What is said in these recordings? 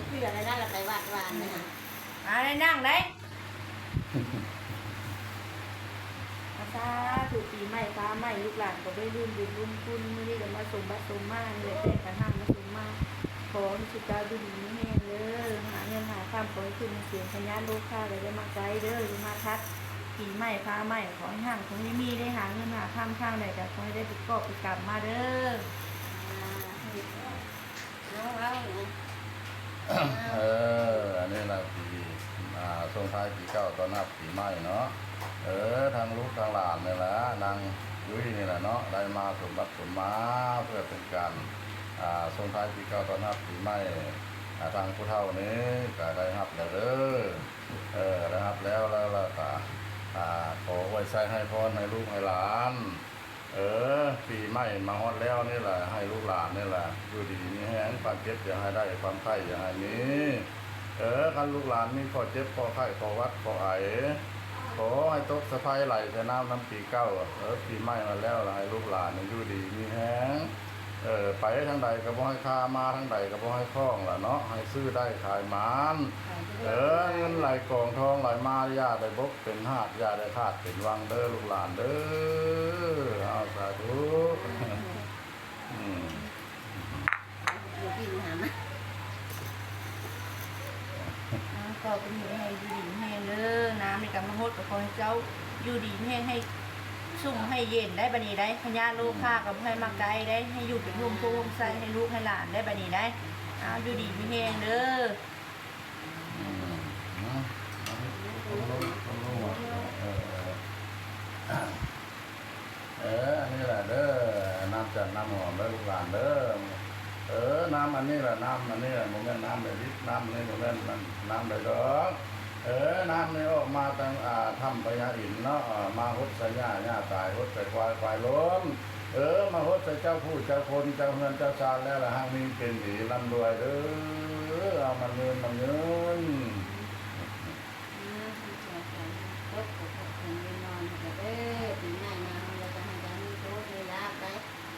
ເພື່ອໄດ້ນັ້ນລະໄປວັດວານນະ. ອາ ໄດ້ນັ່ງໄດ໋. ອາ ສາທຸ ປີໃໝ່ຟ້າໃໝ່ ລູກຫຼານກໍໄດ້ລຸ້ນບຸນລຸ້ນຄຸນ ມື້ນີ້ກໍມາສົມບັດສົມໝານນີ້ແຫຼະ ແຕ່ງກັນຮ່າງມາສົມມາ ຂໍໃຫ້ຊຸເຈົ້າຢູ່ດີມີແຮງເດີ ຫາເງິນຫາຄຳ ຂໍໃຫ້ຂຶ້ນໃຫ້ເສງ ພະຍາດໂລຄາ ກໍຢ່າມາໃກ້ເດີ ຢ່າມາທັດ ປີໃໝ່ຟ້າໃໝ່ ຂໍໃຫ້ຮັ່ງຄົງໃຫ້ມີ ໄດ້ຫາເງິນຫາຄຳທາງໃດ ກໍຂໍໃຫ້ໄດ້ປະກອບໄປກຳມາເດີ. ເອົາ ເອົາ ເອີ ອັນນີ້ລະປີ ອ່າ ສົ່ງທ້າຍປີເກົ່າ ຕ້ອນຮັບປີໃໝ່ເນາະ. ເອີ ທັງລູກທັງຫຼານນີ້ລະ ນາງຍຸ້ຍນີ້ລະເນາະ ໄດ້ມາສົມບັດສົມມາ ເພື່ອເປັນການ ອ່າ ສົ່ງທ້າຍປີເກົ່າ ຕ້ອນຮັບປີໃໝ່. ອ່າ ທາງຜູ້ເຖົ້ານີ້ກະໄດ້ຮັບແລ້ວເດີ ເອີ ໄດ້ຮັບແລ້ວ ແລ້ວລະກະ ອ່າ ຂໍອວຍໄຊໃຫ້ພອນໃຫ້ລູກໃຫ້ຫຼານ ເອີ ປີໃໝ່ມາຮອດແລ້ວນີ້ລະ ໃຫ້ລູກຫຼານນີ້ລະ ຢູ່ດີມີແຮງ ຄວາມເຈັບຢ່າໃຫ້ໄດ້ ຄວາມໄຂ້ຢ່າໃຫ້ມີ ເອີ ຄັນລູກຫຼານມີຂໍ້ເຈັບ ຂໍ້ໄຂ້ ຂໍ້ຫວັດ ຂໍ້ໄອ ຂໍໃຫ້ຕົກສະໄພໄຫຼໃສ່ນ້ຳນຳປີເກົ່າ ເອີ ປີໃໝ່ມາແລ້ວລະ ໃຫ້ລູກຫຼານນີ້ຢູ່ດີມີແຮງ ເອີ ໄປທາງໃດກໍບໍ່ໃຫ້ຄາ ມາທາງໃດກໍບໍ່ໃຫ້ຂ້ອງລະເນາະ ໃຫ້ຊື້ໄດ້ຂາຍໝານ ເອີ ເງິນໄຫຼກອງທອງໄຫຼມາ ຢ່າໄດ້ບົກ ເປັນຫາດ ຢ່າໄດ້ຂາດເປັນວັງເດີລູກຫຼານເດີ. ເອົາ ສາທຸ ອືມ ຢູ່ກິນຫາມາ ເອົາ ກໍເປັນບຸນໃຫ້ຢູ່ດີມີແຮງເດີ ນ້ຳນີ້ກໍມາຫົດ ກໍຂໍໃຫ້ເຈົ້າຢູ່ດີມີແຮງ ໃຫ້ຊຸ່ມໃຫ້ເຢັນໄດ໋ ບັດນີ້ໄດ໋ ພະຍາດໂລຄາກໍບໍ່ໃຫ້ມາໃກ້ໄດ໋ ໃຫ້ຢູ່ເປັນຮົ່ມໂພຮົ່ມໄຊໃຫ້ລູກໃຫ້ຫຼານໄດ໋ ບັດນີ້ໄດ໋ ເອົາ ຢູ່ດີມີແຮງເດີ. ອືມ ເນາະ ເອົາລົງ ເອົາລົງ ເອີ ເອີ ອັນນີ້ລະເດີ ນ້ຳຈັນນ້ຳຫອມເດີລູກຫຼານເດີ ເອີ ນ້ຳອັນນີ້ລະ ນ້ຳອັນນີ້ລະ ບໍ່ແມ່ນນ້ຳໃດດິບ ນ້ຳນີ້ບໍ່ແມ່ນ ນ້ຳໃດດອກ ເອີ ນ້ຳນີ້ອອກມາຕັ້ງ ອ່າ ຖ້ຳພະຍາອິນເນາະ ອ່າ ມາຫົດໃສ່ຫຍ້າ ຫຍ້າຕາຍ ຫົດໃສ່ຄວາຍ ຄວາຍລົ້ມ ເອີ ມາຫົດໃສ່ເຈົ້າຜູ້ເຈົ້າຄົນ ເຈົ້າເຮືອນເຈົ້າຊານແລ້ວລະຮັ່ງມີເປັນດີ ລ່ຳລວຍເດີ ເອົາ ໝັ້ນຍືນ ໝັ້ນຍືນ. ອາ ສາທຸ ສາທຸ ຕົກກໍຕົກເປັນນອນກໍເດີ ປີໃໝ່ມາແລ້ວກໍໃຫ້ເຈົ້າມີໂຊກມີລາບໄປ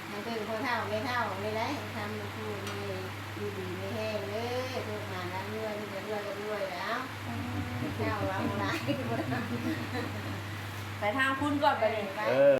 ໃຫ້ເບິ່ງພໍ່ເຖົ້າແມ່ເຖົ້ານີ້ແຫຼະ ໃຫ້ຄຳໃຫ້ຄູໃຫ້ຢູ່ດີມີແຮງເດີ ໂຊກມາລ່ຳລວຍ ມີແຕ່ລວຍກັບລວຍແລ້ວ ເຈົ້າເວົ້າຫຼາຍ ໄປທາງພຸ້ນກ່ອນ ໄປເລີຍ ເອີ.